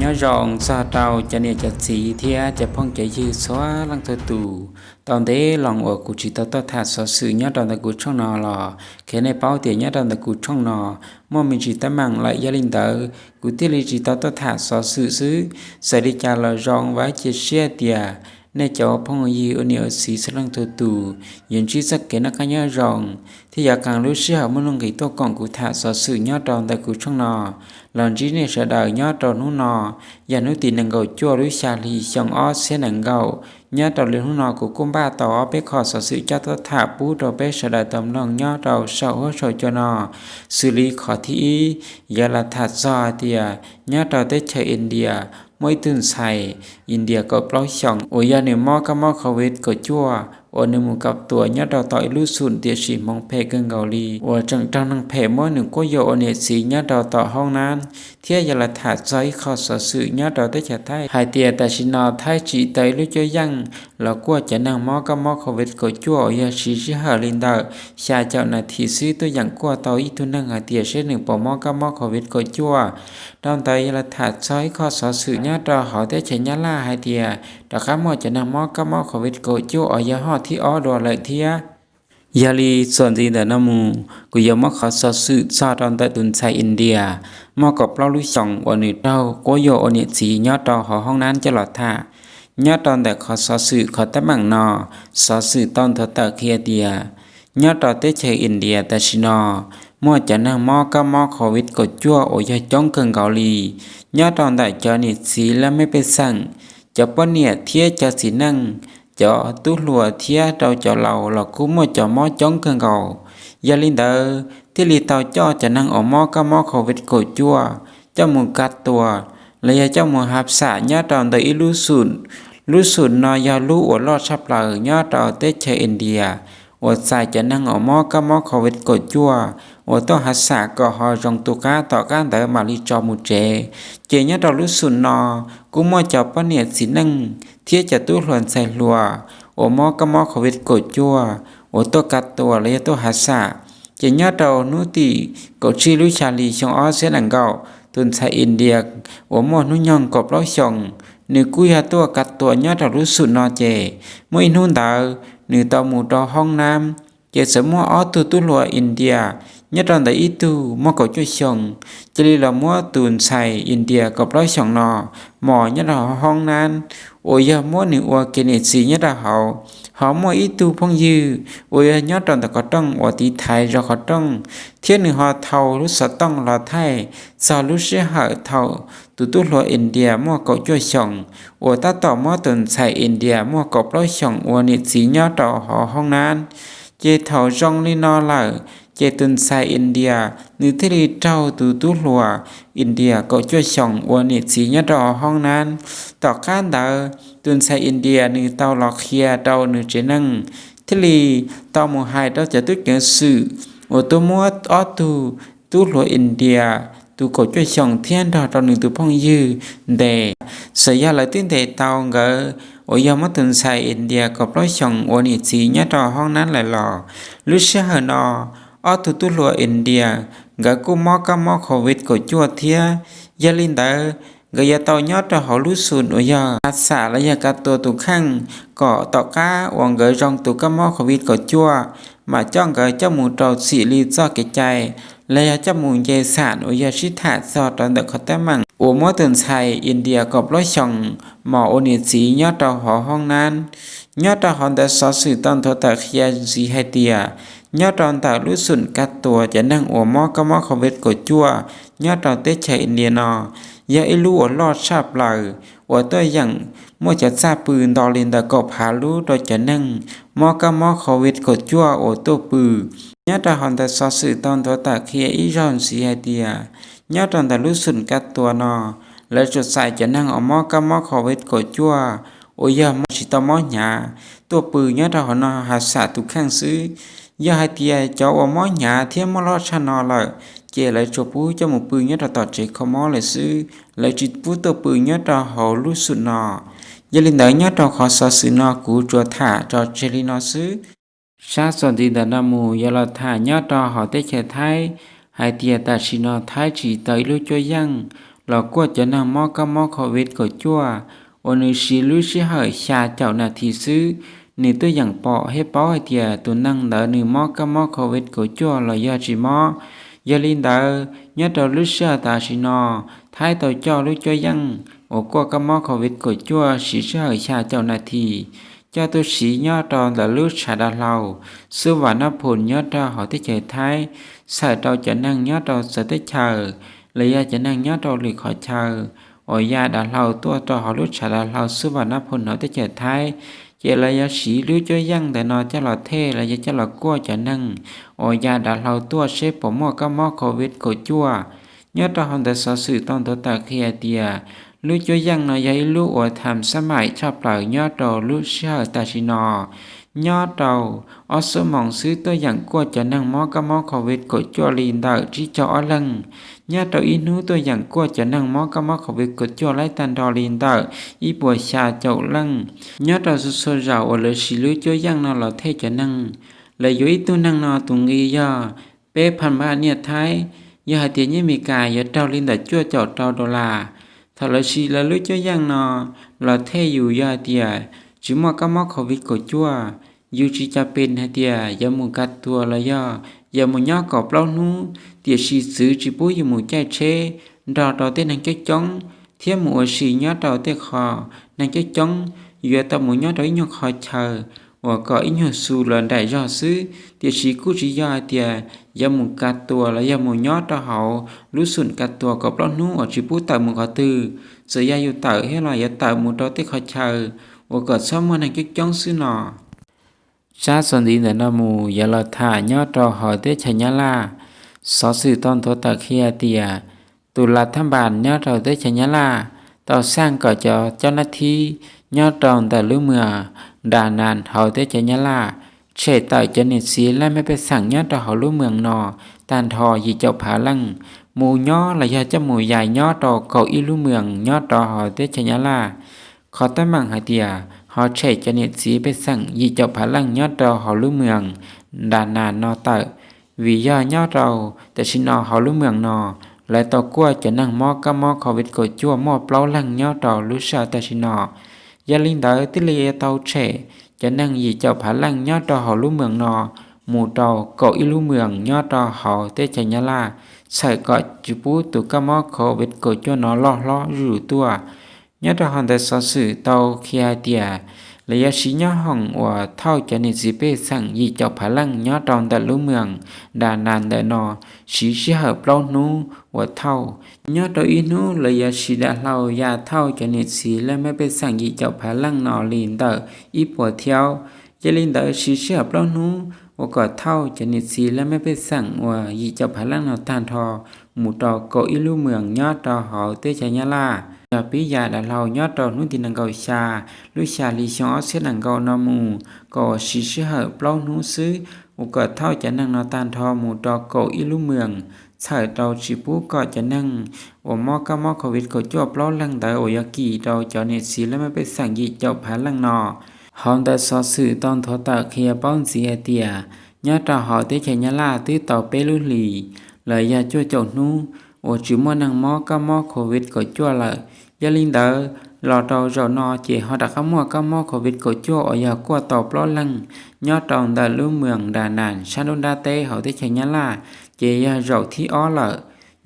Nyob zoo txog rau cov niam cov txiv thiab cov phooj cov ywg txhua leej txhua tus. Tau ntev loo uas kuv tsis tau tuaj tham xov xwm nyob rau ntawm kuv tshooj no los, qhia nej paub tias nyob rau ntawm kuv tshooj no muaj me ntsis teeb meem lawm, yog li ntawd kuv thiaj li tsis tau tuaj tham xov xwm xwb. Txawm li cas los zoo, vam cia siab tias nej cov phooj ywg ua niam ua txiv txhua leej txhua tus yuav ntsib txoj kev noj qab nyob zoo, thiab yuav qee lub sij hawm muaj nuj nqis tuaj koom kuv tham xov xwm nyob rau ntawm kuv tshooj no los ntsib nej sawv daws nyob rau hnub no. Yog hnub tim nees nkaum cuaj lub xya hli xyoo ob txhiab nees nkaum. Nyob rau li hnub no kuv kuj npaj tau ob peb qho xov xwm coj tuaj tham pub rau peb sawv daws tau mloog nyob rau saum huab saum cua no. Xws li qhov thib ib, yog los tham txog hais tias nyob rau teb chaws India muaj ib tug ntxhais India kaum plaub xyoos uas yog nws mob kab mob covid kaum cuaj uas nws mus kab tuas nyob rau tom ib lub xum, tiam sis hmoov phem kawg nkaus li uas tseem raug neeg phem muab nws quab yuam ua niam txiv nyob rau tom hoob nab. Thiab yog los tham txog ib qho xov xwm nyob rau teb chaws Thaib hais tias tam sim no Thaib tsim tau ib lub cuab yeej los kuaj cov neeg mob kab mob covid kaum cuaj uas yog siv sij hawm li ntawm xya caum nas this xwb tuaj yeem kuaj tau ib tug neeg hais tias seb nws puas mob kab mob covid kaum cuaj. Rau ntawd yog los tham txog ib qho xov xwm nyob rau hauv teb chaws Nyab Laj hais tias rov qab muaj cov neeg mob kab mob covid kaum cuaj uas yog hoj thib ob dua lawm thiab. Yog li txuas ntxiv ntawm no mus, kuv yuav muab qhov xov xwm txog rau ntawm tus ntxhais India muaj kaum plaub lub xyoos uas nws raug quab yuam ua niam txiv nyob rau hauv hoob nab coj los tham. Nyob rau ntawm qhov xov xwm qhov teeb meem no, xov xwm tau nthuav tawm qhia tias nyob rau teb chaws India tam sim no muaj cov neeg mob kab mob covid kaum cuaj uas yog coob kawg nkaus li. Nyob rau ntawm cov niam txiv laj mej pej xeem, cov poj niam thiab cov txiv neej, cov tub hluas thiab rau cov laus los kuj muaj cov mob coob kawg nkaus. Yog li ntawd thiaj li tau coj cov neeg uas mob kab mob covid kaum cuaj coj mus kab tuas los yog coj mus hav xam nyob rau ntawm ib lub xum. Lub xum no yog lub uas loj tshaj plaws nyob rau teb chaws India uas txais cov neeg uas mob kab mob covid kaum cuaj uas tuaj hav xam kom ho zoo tu qab, tom qab ntawd mam li tso mus tsev. Ces nyob rau lub xum no kuj muaj cov poj niam txiv neej thiab cov tub hluas ntxhais hluas uas mob kab mob covid kaum cuaj uas tuaj kab tuas los yog tuaj hav xam. Ces nyob rau hnub tim kaum tsib lub xya hli xyoo ob txhiab nees nkaum, tus ntxhais India uas muaj hnub nyoog kaum plaub xyoos, nws kuj yog tuaj kab tuas nyob rau lub xum no ces muaj ib hnub ntawd nws tau mus rau hoob nab, ces txawm muaj ob tug tub hluas India nyob rau ntawm ib tug muaj kaum cuaj xyoos, cia li los muab tus ntxhais India kaum plaub xyoos no mos nyob rau hauv hoob nab uas yog muab nws ua kev niam txiv nyob rau hauv. Ho muaj ib tug phooj ywg uas yog nyob rau ntawm qhov rooj uas tiv thaiv zov qhov rooj, thiab nws ho thau lub xov tooj los thaij txog lub sij hawm thaum tus tub hluas India muaj kaum cuaj xyoos uas tab tom muab tus ntxhais India muaj kaum plaub xyoos ua niam txiv nyob rau hauv hoob nab. Ces thaum zoo li no lawm, ces tus ntxhais India nws thiaj li raug tus tub hluas India kaum cuaj xyoos ua niam txiv nyob rau hauv hoob nab. Tom qab ntawd tus ntxhais India nws tau los qhia rau nws tsev neeg, thiaj li tau mus hais rau cov tub ceev xwm uas tuaj muab ob tug tub hluas India tus kaum cuaj xyoos thiab nrog rau nws tus phooj ywg ntes. Txawm yog lawv twb ntes tau nkawd uas yog muab tus ntxhais India kaum plaub xyoos ua niam txiv nyob rau hoob nab lawm los, lub sij hawm no ob tug tub hluas India nkawd kuj mob kab mob covid kaum cuaj thiab. Yog li ntawd nkawd yuav tau nyob rau hauv lub xum uas yog hav xam los yog kab tuas tus kheej, kom tom qab uas nkawd zoo tus kab mob covid kaum cuaj, mam coj nkawd coj mus rau txim li txoj kev cai los yog coj mus nce xam uas yog sib tham txog rau ntawm qhov teeb meem uas muab tus ntxhais India kaum plaub xyoos mos ua niam txiv nyob rau hauv hoob nab. Nyob rau hauv ntawd xov xwm tau nthuav tawm qhia ntxiv hais tias nyob rau ntawm lub xum kab tuas cov neeg uas mob kab mob covid kaum cuaj nyob rau teb chaws India no yog ib lub uas loj tshaj plaws uas tuaj yeem muaj cov txaj pw nto li ntawm kaum phav lub rau cov neeg mob kab mob covid kaum cuaj uas tuaj pw. Nyob rau hauv ntawd xov xwm tau nthuav tawm qhia ib zaug ntxiv hais tias nyob rau ntawm lub xum kab tuas no lawv tsuas txais cov neeg uas mob kab mob covid kaum cuaj uas yog mob tsis tau mob hnyav tuaj pw nyob rau hauv no hav xam tus kheej xwb. Yog hais tias cov uas mob hnyav thiab mob loj tshaj no lawm, ces lawv tsuas pub coj mus pw nyob rau tom tsev kho mob lawm xwb, lawv tsis pub tuaj pw nyob rau hauv lub xum no. Yog li ntawd nyob rau qhov xov xwm no kuv tsuas tham tso tseg li no xwb. Sab txuas ntxiv ntawm no mus yuav los tham nyob rau hauv teb chaws Thaib hais tias tam sim no Thaib tsim tau ib lub cuab yeej los kuaj cov neeg mob kab mob covid kaum cuaj, uas nws siv lub sij hawm xya caum nas this xwb, nws tuaj yeem pom thiab paub hais tias tus neeg ntawd nws mob kab mob covid kaum cuaj los yog tsis mob. Yog li ntawd, nyob rau lub sij hawm tam sim no, Thaib tau coj lub cuab yeej uas kuaj kab mob covid kaum cuaj siv sij hawm xya caum nas this, coj tuaj siv nyob rau ntawm lub tshav dav hlau Xub Vam Nab Phum nyob rau hauv teb chaws Thaib, txhawm rau cov neeg nyob rau txawv teb chaws los yog cov neeg nyob rau lwm qhov chaw uas ya dav hlau tuaj rau hauv lub tshav dav hlau Xub Vam Nab Phum hauv teb chaws Thaib, ces lawv yuav siv lub cuab yeej ntawm no coj los thej los yog coj los kuaj cov neeg uas ya dav hlau tuaj seb puas muaj kab mob covid kaum cuaj. Nyob rau hauv ntawd xov xwm tau nthuav tawm qhia tias lub cuab yeej no yog ib lub uas tham xab maim tshaj plaws nyob rau lub sij hawm tam sim no. Nyob rau ob xuab moos xwb tuaj yeem kuaj cov neeg mob kab mob covid kaum cuaj li ntawm tsib caug ob leeg. Nyob rau ib hnub tuaj yeem kuaj cov neeg mob kab mob covid kaum cuaj laib tag nrho li ntawm ib puas xya caum leej. Nyob rau txhua txhua zaus uas lawv siv lub cuab yeej no los thej cov neeg, lawv yuav ib tug neeg no tus nqi yog peb pha npaj nyiaj Thaib, yog hais tias nyiaj Amelikas yuav raug li ntawm cuaj caum rau dollar. Thaum lawv siv lawv lub cuab yeej no los thej yus yog hais tias tsis muaj kab mob covid kaum cuaj, yus tsis cam pes hais tias yuav mus ka tuas los yog yuav mus nyob kaum plaub hnub, tiam sis txwv tsis pub yus mus caij tsheb nrog rau tej neeg coob coob thiab mus ua si nyob rau tej qho neeg coob coob, yuav tau mus nyob rau ib nyuag qhov chaw uas kom ib nyuag xu los nraim zog xwb, tiam sis kuj tsis yog hais tias yuav mus ka tuas los yog mus nyob rau hauv lub xum ka tuas kaum plaub hnub uas tsis pub tawm mus qhov twg. Txawm yog yus tawm thiab los yuav tawm mus rau tej qhov chaw uas kom txhob muaj neeg coob coob xwb no. Tsab txuas ntxiv ntawm no mus yuav los tham nyob rau hauv teb chaws Nyab Laj. Xov xwm tau nthuav tawm qhia tias tus lav thab npas nyob rau teb chaws Nyab Laj tau xaj kom cov cov nab thib nyob rau ntawm lub mws Da Nas hauv teb chaws Nyab Laj tshem tawm cov niam txiv laj mej pej xeem nyob rau hauv lub mws no tag nrho yim caum phav leej mus nyob los yog coj mus yais nyob rau kaum ib lub mws nyob rau hauv teb chaws Nyab Laj. Qhov teeb meem hais tias ho tshem cov niam txiv pej xeem yim caum phav leej nyob rau hauv lub mws Da Nas no tawm, vim yog nyob rau tam sim no hauv lub mws no lawv tau kuaj cov neeg mob kab mob covid kaum cuaj muaj plaub leeg nyob rau lub sij hawm tam sim no. Yog li ntawd thiaj li yuav tau tshem cov neeg yim caum phav leej nyob rau hauv lub mws no mus rau kaum ib lub mws nyob rau hauv teb chaws Nyab Laj, txhawm kom tsis pub tus kab mob covid kaum cuaj no loj hlob zuj zus tuaj. Nyob rau hauv ntawd xov xwm tau qhia hais tias lawv yuav siv nyob hoom uas thauj cov niam txiv pej xeem yim caum phav leej nyob rau ntawm lub mws Da Nas ntawm no siv sij hawm plaub hnub uas thauj. Nyob rau ib hnub lawv yuav siv dav hlau ya thauj cov niam txiv laj mej pej xeem yim caum phav leej no li ntawm ib puas thiaub. Yog li ntawd siv sij hawm plaub hnub uas kom thauj cov niam txiv laj mej pej xeem uas yim caum phav leej no tag nrho mus rau kaum ib lub mws nyob rau hauv teb chaws Nyab Laj. Yog pib ya dav hlau nyob rau hnub tim nees nkaum xya lub xya hli xyoo ob txhiab nees nkaum no mus kom siv sij hawm plaub hnub xwb uas kom thauj cov neeg no tag nrho mus rau kaum ib lub mws, txhawm rau tsis pub kom cov neeg uas mob kab mob covid kaum cuaj plaub leeg ntawd uas yuav kis rau cov niam txiv laj mej pej xeem yim caum phav leej no. Hauv ntawd xov xwm tau nthuav tawm qhia paub ntxiv hais tias nyob rau hauv teb chaws Nyab Laj twb tau peb lub hlis los yog cuaj caum hnub uas tsis muaj neeg mob kab mob covid kaum cuaj lawm. Yog li ntawd los rau zaum no ces ho rov qab muaj kab mob covid kaum cuaj uas yog kuaj tau plaub leeg nyob rau ntawm lub mws Da Nas sab nruab nrab teb hauv teb chaws Nyab Laj, ces yog zaum thib ob lawm.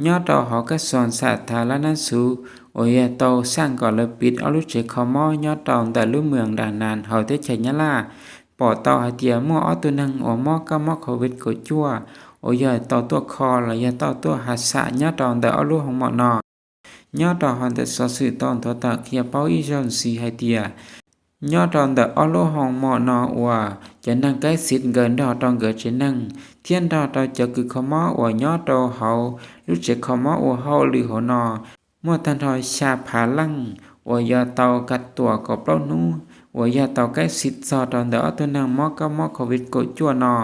Nyob rau hauv kab xoos xam thav lab nab xuv uas yog tau xaj kom lawv piv ob lub tsev kho mob nyob rau ntawm lub mws Da Nas hauv teb chaws Nyab Laj, pom tau hais tias muaj ob tug neeg uas mob kab mob covid kaum cuaj uas yog tau tuaj kho los yog tau tuaj ha xam nyob rau ntawm ob lub hoo mom no. Nyob rau hauv ntawm xov xwm tau nthuav tawm qhia paub ib zaug ntxiv hais tias nyob rau ntawm ob lub hoo mom no uas cov neeg kaib xiv nkawd nrog rau nkawd tsev neeg thiab nrog rau cov kws kho mob uas nyob rau hauv lub tsev kho mob ua hauj lwm hauv no, muaj tag nrho xya phav leej uas yog tau ka tuas kaum plaub hnub uas yog tau kaib xiv txog rau ntawm ob tug neeg mob kab mob covid kaum cuaj no.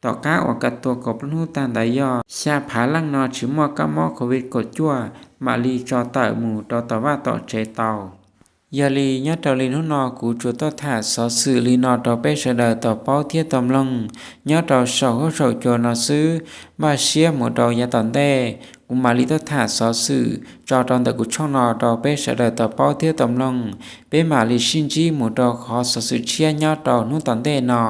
Tom qab uas ka tuas kaum plaub hnub tag ntawd yog xya phav leej no tsis muaj kab mob covid kaum cuaj mam li tso tawm mus rau tom vaj tom tsev tau. Yog li nyob rau li hnub no kuv tsuas tuaj tham xov xwm li no rau peb sawv daws tau paub thiab tau mloog nyob rau saum huab saum cua no xwb. Npaj siab mus rau yav tom ntej Kuv mam li tuaj tham xov xwm tso rau ntawm kuv tshooj no rau peb sawv daws tau paub thiab tau mloog. Peb mam li sib ntsib mus rau qhov xov xwm tshiab nyob rau hnub tom ntej no.